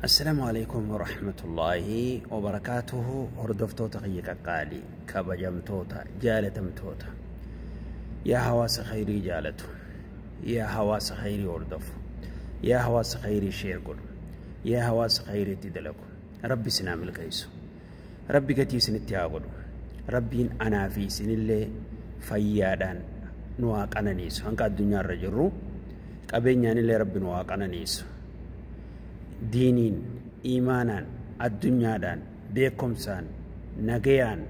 Assalaamu alaikum warahmatullaahi wabarakaatuhu. Hordoftoota kiyya qaqqaalii, kabajamtoota, jaalatamtoota, yaa hawaasa khayrii jaalatu, yaa hawaasa khayrii hordofu, yaa hawaasa khayrii share godhu, yaa hawaasa khayriitti dalagu, Rabbi isinaa milkeessu, Rabbi gatii isinitti haa godhu. Rabbiin anaa fi isinillee fayyaadhaan nu haa qananiisu. Hanga addunyaarra jirru qabeenyaanillee Rabbi nu haa qananiisu. Diiniin, iimaanaan, addunyaadhaan, beekumsaan, nagayaan,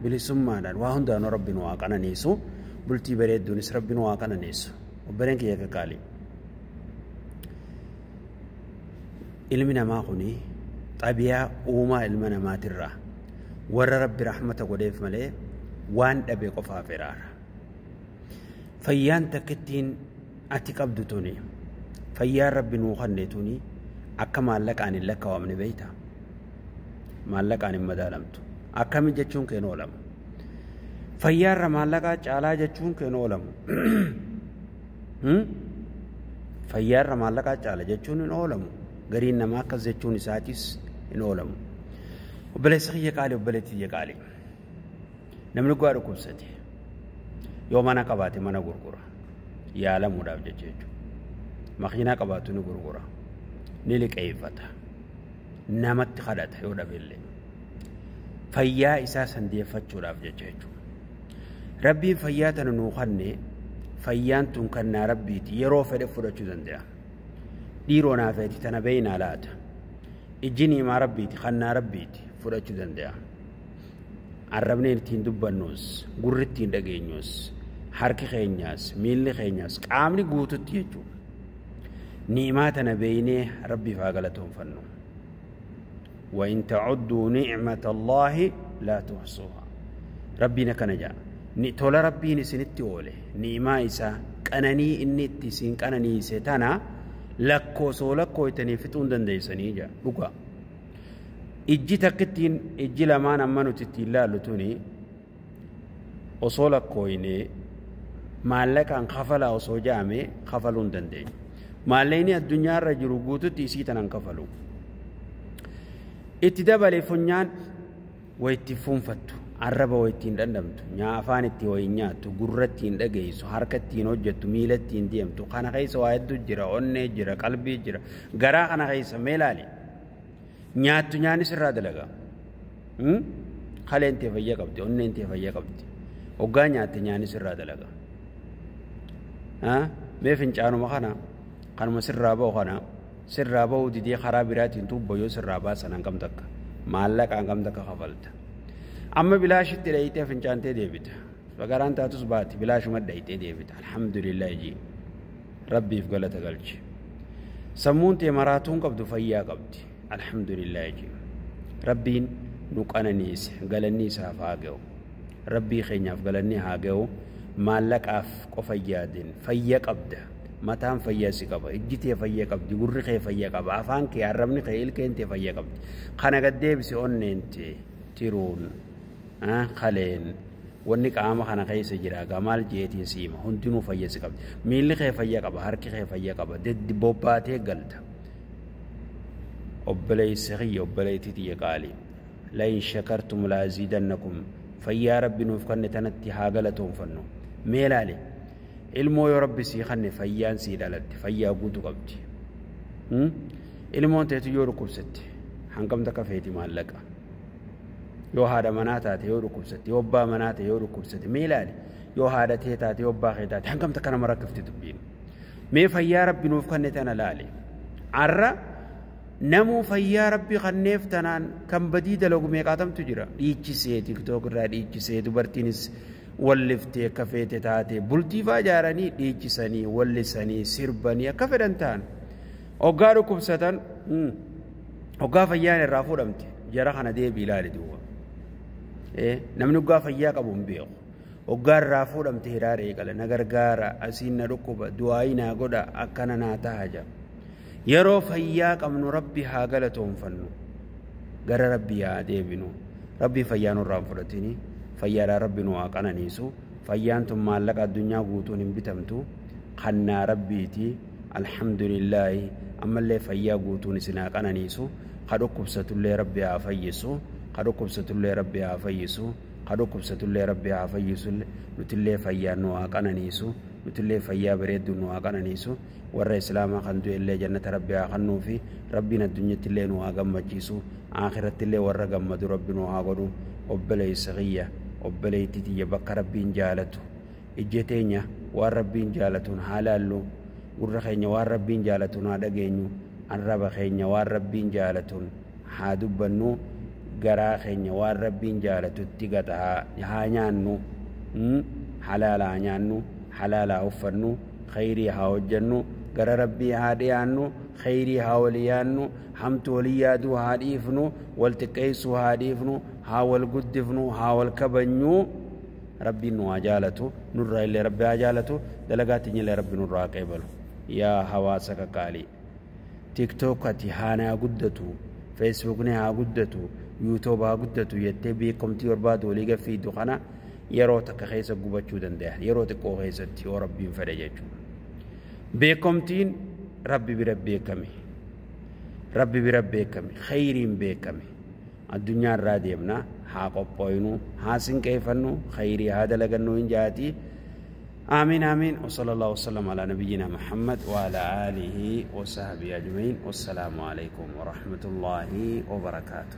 bilisummaadhaan waa hundaanuu Rabbi nu haa qananiisu. Bultii bareedduunis Rabbi nu haa qananiisu. Obboleen kiyya qaqqaalii. Ilmi namaa kuni xabiyaa uumaa ilma namaatirraa warra Rabbi rahmata godheef malee waan dhabe qofaaf hiraara. Fayyaan takkittiin ati qabdu tuni, fayyaan Rabbi nuu kenne tuni akka maallaqaan hin lakkaawamne beektaa? Maallaqaan hin madaalamtu. Akkami jechuun keen oolamu. Fayyaarra maallaqaa caalaa jechuun keen oolamu. Fayyaarra maallaqaa caala jechuun hin oolamu. Gariin namaa akkas jechuun isaatis hin oolamu. Obboleessa kiyya qaalii, obboleettii kiyya qaalii. Namni gu'aa dhukkubsate yoo mana qabaate mana gurgura. Yaalamuudhaaf jecha jechuudha. Makiinaa qabaatu ni gurgura. Ni liqeeffata. Namatti kadhata yoo dhabe illee. Fayyaa isaa sandeeffachuudhaaf jecha jechuudha. Rabbiin fayyaa tana nuu kenne, fayyaan tun kannaa Rabbiiti, yeroo fedhe fudhachuu danda'a. Dhiiroo naa feeti tana beeynaa laata. Ijji niimaa Rabbiiti, kannaa Rabbiiti, fudhachuu danda'a. Arrabni ittiin dubbannus, gurri ittiin dhageenyus, harki keenyaas, miilli keenyaas, qaamni guututti jechuudha. Ni'imaa tana beeynee Rabbiif haa galatoonfannu. وإن تعدوا نعمة الله لا تحصوها. Rabbiin akkana jedha. Tola Rabbiin isinitti oole, ni'imaa isaa, qananii inni itti isin qananiise tana lakkoosoo lakkooytanii fixuu hin dandeessanii jedha. Dhugaa. Ijji takkittiin, ijji lamaan amma nuti ittiin laallu tuni osoo lakkooyne, maallaqaan kafalaa osoo ja'ame kafaluu hin dandeenyu. Maallaqni addunyaarra jiru guututti isii tanan kafalu. Itti dabalee funyaan wa itti fuunfattu, arraba wa ittiin dhandhamtu, nyaa afaan itti wayin nyaattu, gurra ittiin dhageessu, harka ittiin hojjettu, miila ittiin deemtu, kana keessa waa hedduu jira, onnee jira, qalbii jira, garaa kana keessa mee ilaali. Nyaattu nyaanni sirraa dalaga. Kaleen tee fayyaa qabdi, onneen tee fayyaa qabdi. Hoggaa nyaatte nyaanni sirraa dalaga. Mee fincaanuma kana, kanuma sirraa ba'u kana, sirraa ba'uu didee karaa biraatiin tuubba yoo sirraa baasan hangam takka, maallaqa hangam takka kafalta. Amma bilaashitti dhayitee fincaantee deebita. Garaan taatus baati, bilaashuma dhayitee deebita. Alhamdulillah jii. Rabbiif galata galchi. Sammuun tee maraatuun qabdu fayyaa qabdi. Alhamdulillah jii. Rabbiin nu qananiise, galanni isaaf haa ga'u. Rabbii keenyaaf galanni haa ga'u. Maallaqaaf qofa yaadin, fayya qabda. Mataan fayyaa si qaba, ijji tee fayyaa qabdi, gurri kee fayyaa qaba, afaan kee, arrabni kee, ilkeen tee fayyaa qabdi. Kana gad deebise onneen tee, tiruun, kaleen, wanni qaama kana keessa jira egaa maal jeetiin siima, hundinuu fayyaa si qabdi. Miilli kee fayyaa qaba, harki kee fayyaa qaba, deddi bobbaatee galta. Obboleessi kiyya, obboleettii tiyya qaalii. لئن شكرتم لأزيدنكم. Fayyaa Rabbi nuuf kenne tanatti haa galatoonfannu. Mee ilaali. Ilmoo yoo Rabbi sii kenne, fayyaan sii dhalatte, fayyaa guutuu qabdi. Ilmoon teetu yoo dhukkubsatte hangam takka feeti maallaqa? Yoo haadha manaa taate yoo dhukkubsatte, yoo abbaa manaa ta'e yoo dhukkubsatte, mee ilaali. Yoo haadha tee taate, yoo abbaa kee taate, hangam takka nama rakkifti dubbiin. Mee fayyaa Rabbi nuuf kenne tana laali. Arra namuu fayyaa Rabbi kenneef tanaan kan badii dalagu meeqaatamtu jira. Dhiichisee TikTok irraa dhiichisee, dubartiinis walliftee akka feete taate, bultii fa'aa ijaaranii dhiichisanii, wallisanii, sirbanii akka fedhan ta'an. Hoggaa dhukkubsatan, hoggaa fayyaan irraa fuudhamte, jara kana deebii ilaali duuba. Namni hoggaa fayyaa qabu hin beeku. Hoggaa irraa fuudhamte hiraara eegala, na gargaara, asiin na dhukkuba, du'aayii naa godha, akkana naa ta'a jira. Yeroo fayyaa qabnu Rabbi haa galatoonfannu. Gara Rabbi haa deebinu. Rabbi fayyaa nurraa hin fudhatini. Fayyaadhaan Rabbi nu haa qananiisu. Fayyaan tun maallaqa addunyaa guutuun hin bitamtu. Kannaa Rabbiiti. Alhamdulillaahi ammallee fayyaa guutuun isin haa qananiisu. Ka dhukkubsatullee Rabbi haa fayyisu. Ka dhukkubsatullee Rabbi haa fayyisu. Ka dhukkubsatullee Rabbi haa fayyisu. Nutillee fayyaa nu haa qananiisu. Nutillee fayyaa bareedduu nu haa qananiisu. Warra Islaamaa kan du'ellee jannata Rabbi haa kennuufi. Rabbiin addunyattillee nu haa gammachiisu. Akhirattillee warra gammadu Rabbi nu haa godhu. Obboleessa kiyya, obboleettii tiyya bakka Rabbiin jaalatu. Ijja teenya waan Rabbiin jaalatuun haa laallu. Gurra keenya waan Rabbiin jaalatuun haa dhageenyu. Arraba keenya waan Rabbiin jaalatuun haa dubbannu. Garaa keenya waan Rabbiin jaalatutti gata haa nyaannu. Halaala haa nyaannu. Halaala haa uffannu. Khayrii haa hojjennu. Gara Rabbii haa dhiyaannu. Khayrii haa walii yaannu. Hamtu walii yaaduu haa dhiifnu. Wal xiqqeessuu haa dhiifnu. Haa wal guddifnu. Haa wal kabajnu. Rabbiin nu haa jaalatu. Nurraa illee Rabbi haa jaalatu. Dalagaa teenyallee Rabbi nurraa haa qeebalu. Yaa hawaasa qaqaalii. TikTok ati haa guddatu. Facebookni haa guddatu. YouTube haa guddatu jettee beekamtii barbaadu walii gaffiidu kana yeroo takka keessa gubachuu danda'a. Yeroo xiqqoo keessatti yoo Rabbiin fedhe jechuudha. Beekamtiin Rabbi bira beekame. Rabbi bira beekame. Khayriin beekame. Addunyaa irraa deemna. Haa qophooynu. Haa sinqeeffannu. Khayrii haa dalagannu hin jaati. آمين آمين وصلى الله وسلم على نبينا محمد وعلى آله وصحبه أجمعين والسلام عليكم ورحمة الله وبركاته.